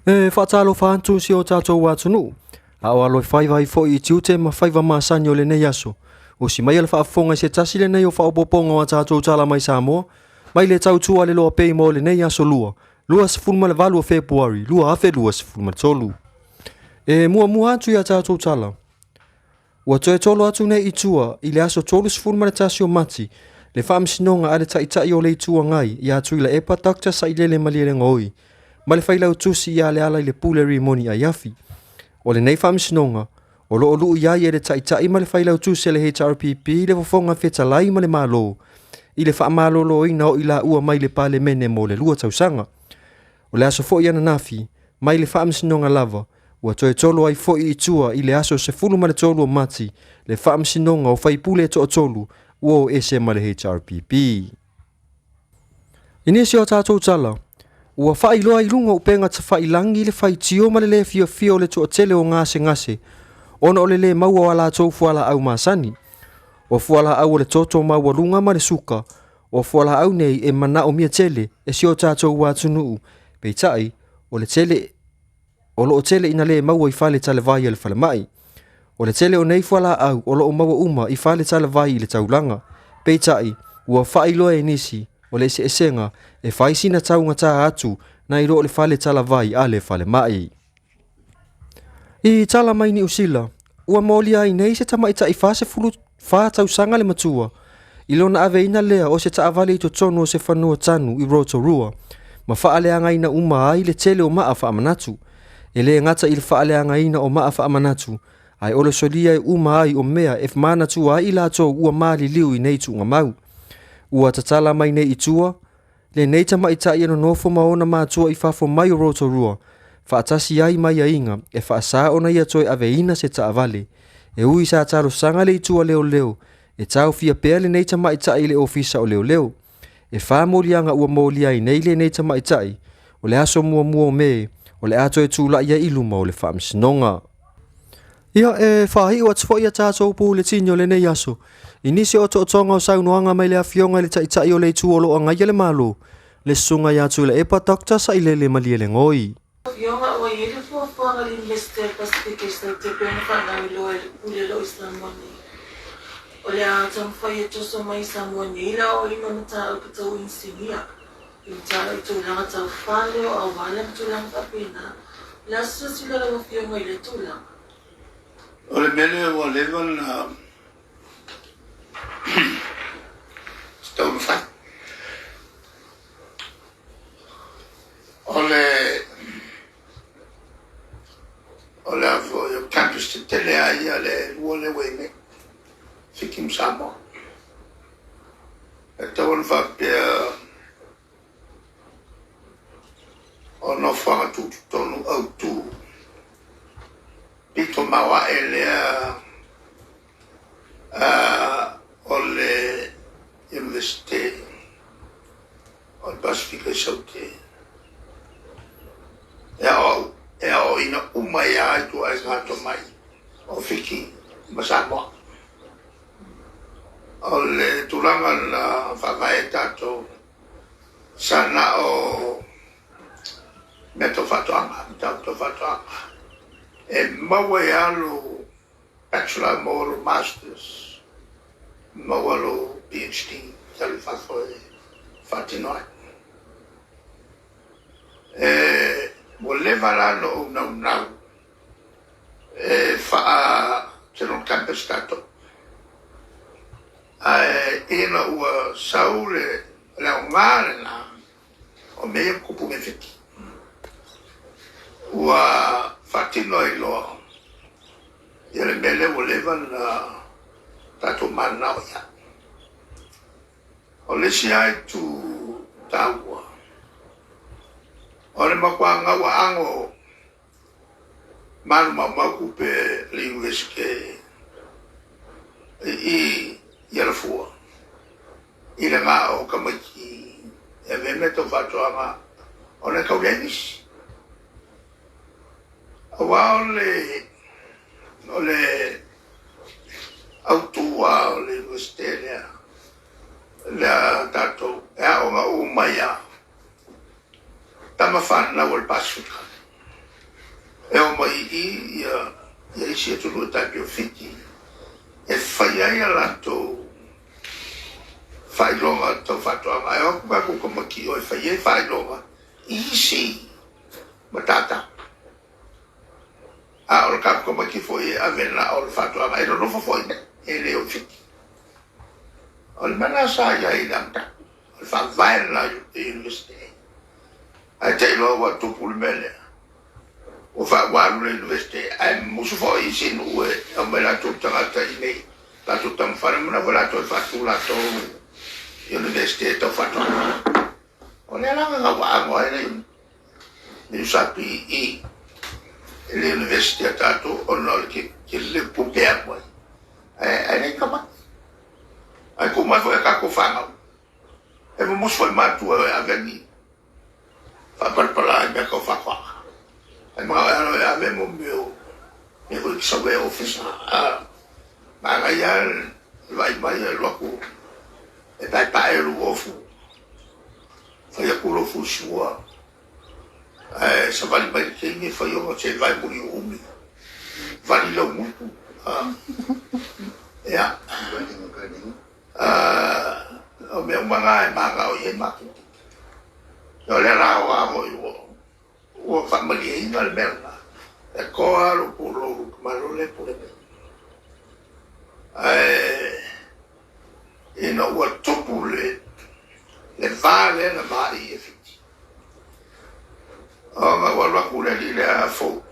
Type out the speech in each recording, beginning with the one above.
E faatalofa atu si o tatou atunuu, a o aloefaiva ai foi i tiute ma faiva masani o lenei aso. Usi mai le faafofoga i se tasi lenei o faaopoopoga o a tatou tala mai Samoa, mai le tautua le loa pei mo lenei aso lua, 28 o Fepuari 2023. E muamua atu i a tatou tala, ua toe tolo atu nei i tua i le aso 31 o Mati le faamasinoga a le Taitai o le Itu Agai ia Tuilaepa Dr. Sailele Malielegaoi ma le Failautusi ia Lealailepule Rimoni Aiafi. O lenei faamasinoga o lo o lui ai e le Taitai ma le Failautusi a le HRPP le Fofoga Fetalai ma le Malo i le faamaloloina o i laua mai le Palemene mo le 2 tausaga. O le aso foi ananafi, mai le faamasinoga lava, ua toe tolo ai foi i tua i le aso 13 o Mati le faamasinoga o faipule e toatolu ua o ese ma le HRPP. I nisi o tatou tala, ua faailoa i luga o upega tafailagi le faitio ma le le fiafia o le toatele o gasegase ona o le le maua o a latou fualaau masani. O fualaau o le toto maualuga ma le suka, o fualaau nei e manaomia tele e si o tatou atunuu, peitai o le tele o lo o tele ina le maua i fale talavai a le falemai. O le tele o nei fualaau o lo o maua uma i fale talavai i le taulaga, peitai ua faailoa e nisi o le eseesega e fai sina taugata atu nai lo le fale talavai a le falemai. I tala mai Niu Sila, ua molia ai nei se tamaitai 44 tausaga le matua i lona aveina lea o se taavale i totonu o se fanua tanu i Rotorua, ma faaleagaina uma ai le tele o maa faamanatu. E le gata i le faaleagaina o maa faamanatu, ae o le solia e uma ai o mea e manatua ai i latou ua maliliu i nei tuugamau. Ua tatala mai nei i tua lenei tamaitai e nonofo ma ona matua i fafo mai o Rotorua, faatasi ai ma aiaiga e faasā ona ia toe aveina se taavale. E ui sa talosaga le itu a leoleo e taofia pea lenei tamaitai i le ofisa o leoleo. E 4 moliaga ua molia ai nei lenei tamaitai, o le aso muamua o Me, o le a toe tula'i ai i luma o le faamasinoga. Ia, e faaiu atu foi a tatou puletini o lenei aso i nisi o otootoga o saunoaga mai le afioga i le Taitai o le Itu o lo o agaia le Malo, le susuga ia Tuilaepa Dr. Sailele Malielegaoi. Afioga ua i ai le fuafuaga a le Iunivesite o le Pasefika i Saute pei ona faalauiloa e le Pule o lo o i Samoa nei. O le a taumafai e toso mai i Samoa nei le aoaoina o mataupu tau inisinia i mataupu tulaga tau fale o auala ma tulaga faapena. O le a silasila lau Afioga i lea tulaga? O le mea lea ua leva ona taumafai. O le a foi o campus tetele a ia le lua lea ua i ai nei, Fiti ma Samoa. E tatau ona faapea o nofoaga tutotonu autu pito maoae lea o le Iunivesite o le Pasefika i Saute. E aoaoina uma ai lava ituaiga atamai o Fiti ma Samoa. O le tulaga na faavae tatou sa na o mea tau faatoaga, mataupu tau faatoaga. E maua ai lava lou bachelor, maua lou masters, maua lou PhD, e alu i fafo e faatino ai. Ua leva la ona ou naunau e faa general campus tatou. Ae ina ua sau le aoga lena o mea ia tupu nei Fiti, ua faatino ai loa ia le mea lea ua leva ona tatou mananao i ai. O le isi lava itu taua, o le matua gauaago malu maumau tupe le Iunivesite i i Alafua i le ga o tamaiti e avea mea tau faatoaga ona e tau leai nisi. Aua o le autu lava o le Iunivesite lea, lea tatou e aoga uma ia tama fanau o le Pasefika. E o mai i i ia ia isi atunuu e tai pei o Fiti e fai ai a latou faailoga tau faatoaga ae o atu tatou tamaiti o e fai ai faailoga i isi matata. A o le tatou tamaiti foi e ave na o le faatoaga e nonofo foi i e le o i Fiti. O le mea lena sa i ai i le amataga, o le faavae lena i le Iunivesite. Ae te i loa ua tupu le mea lea, ua ua alu le Iunivesite ae musu foi isi nuu e aumai latou tagata i inei, latou taumafai mana foi latou e faatu latou Iunivesite tau faatoaga. O lea la na gauaano ai le USAPE i le Iunivesite a tatou ona o le tele tupe alu ai. Ae le tamai. Ae tuu mai foi a tatou fanau. E mumusu foi matua e ave ni faapalapala ai mea tau faatoaga. Ae manao e alo e ave mo mea o mea foi sau e ofisa. Manaia le vaai mai e alu atu e paepae lou ofu, fai atu lou fuisua, ae savali mai le teine fai ona se vae muliuumi, vali lau gutu. Ia, o mea uma na e manao i ai matou. O lea la ua foi ua faamalieina le mea lena. E toa lou pulou malo le pule mai. Ae ina ua tupu le va lea na vaai e Fiti. Ona ua alu atu le alii lea fou.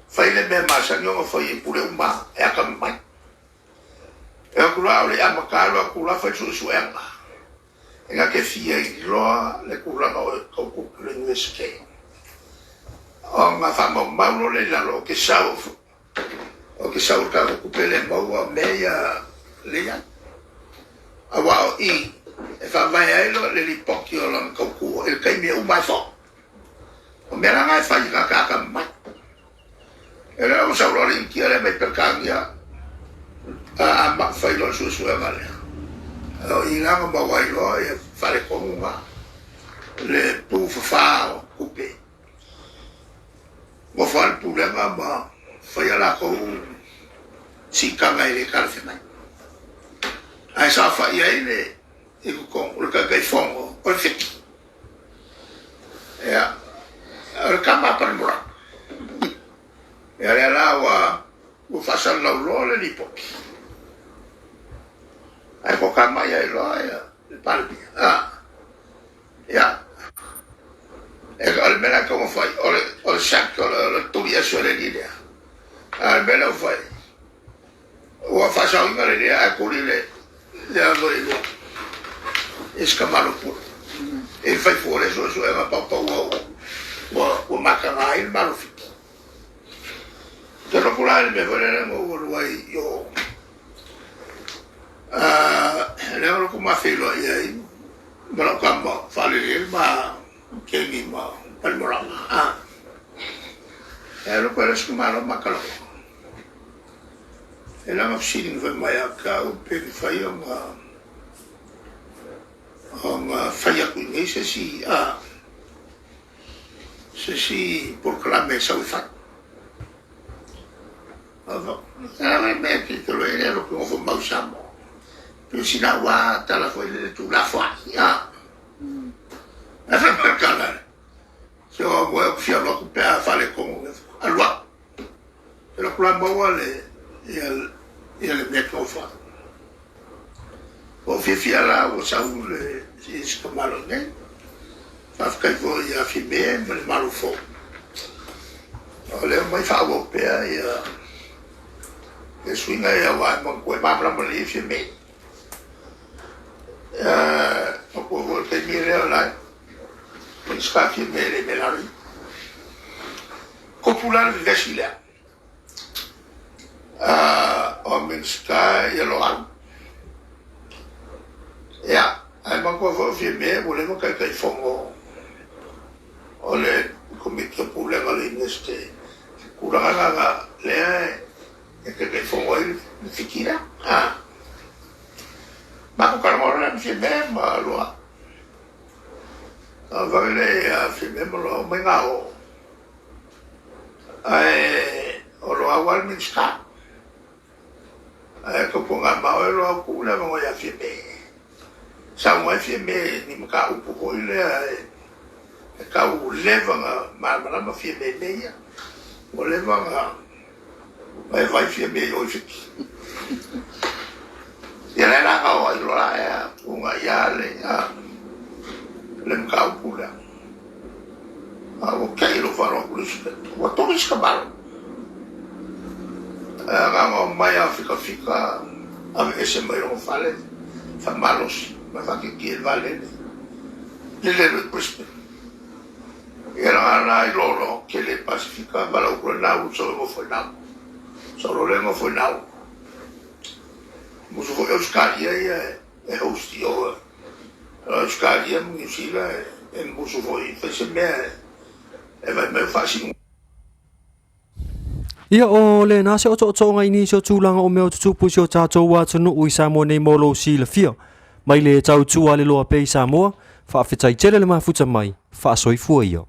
Fai le mea masani ona fai e pule uma e atamamai. E atu la o le amata alu atu la fai suesuega. E na te fia iloa le tulaga o tau tupu le Iunivesite. Ona faamaumau loa lea i lalo o ke sau o ke sau o le tatou tupe lea e maua o mea ia lea i ai. Aua o i e faavae ai loa le lipoti o lana tautua i le taimi e uma ai foi. O mea la na e fai i tagata atamamai. E lea ua sau loa le Initia lea mai Peretania a fai loa le suesuega lea. O i la na maua ai loa ia faaletonu na le pufafa o tupe. Nofo lava le pulega ma faia latou siitaga e le talafeagai. Ae saofai ai le i totonu o le Taitaifono o le Fiti. Ia, o le tama a Palemora. Ia lea la ua ua faasalalau loa le lipoti. Ae toka mai ai loa ia le Palemia. Ia, e o le mea la e taumafai, o le sack, o le tuli ese o le alii lea. A o le mea lea ua fai, ua faasaoina le lea ae tuli le le alo i lua i se tamalo pule. E fai fua le suesuega paupau ua ua mataga ai le Malo Fiti. Te loku la i le mea foi lea na ou alu ai i o. Lea o loku mafeiloai ai ma lau tama faalelei ma Kenny ma Palimorama. E loko e le se malo makaloa. E langa fesiliga fai mai a te au pe mafai ona ona fai atu i inei se isi a se isi polokalame e sau e fai. A mea te tolo e le loko nofo mau Samoa. Pe sina ua tala foi le tulafoai. A. E fai mai tala. Se o mo e fia alu atu pe a faaletonu alu atu. E loku la maua le ia ia le mea tau fai. O fiafia la ua sau le i se tamalo nei. Faafetai foi ia Fime ma le Malo fou. O lea mai faaauau pea ia le suiga ia aua e manatua e malamalama lelei Fime. O ko foi le taimi lea o la Minisita Fime le mea lalo. Tupu la le vevesi lea. O Minisita ia Loau. Ia, ae manatua foi o Fime ua leva ona Taitaifono o le Komiti o Pulega o le Iunivesite. Tulaga na lea e Taitaifono ai le Fiti lea. Matou talanoa la ma Fime ma Loau. Fai lea ia Fime ma Loau, omai ga o. Ae o Loau lava le Minisita. Ae tautuana ma oe Loau tuu le avanoa ia Fiame. Saunoa ai Fiame i ni mataupu foi lea e tau leva ona malamalama Fiame i mea ia. Ua leva ona e vaai Fiame i o i Fiti. Ia lea la na oo ai loa la ea tuunaia le le mataupu lea. A ua tei lou faalogo atu i le isi pepa. Ua tuli si tamalo. Ae na ona omai lava fikafika aveese mai lona fale faamalosi ma faatietie i le vaalele. Lele loa i Brisbane. Ia na na i lolo tele Pasefika valaau atu le Nauru sau e nofo i Nauru. Sau loa lea nofo i Nauru. Musu foi Ausetalia ia e host i o. Ausetalia ma Niu Sila e musu foi fai se mea e vaai mai o faasiuga. Ia, o lena se otootooga i nisi o tulaga o mea o tutupu i si o tatou atunuu i Samoa nei mo lou silafia. Mai le tautua a le loa pea i Samoa, faafetai tele le mafuta mai, faasoifua ia.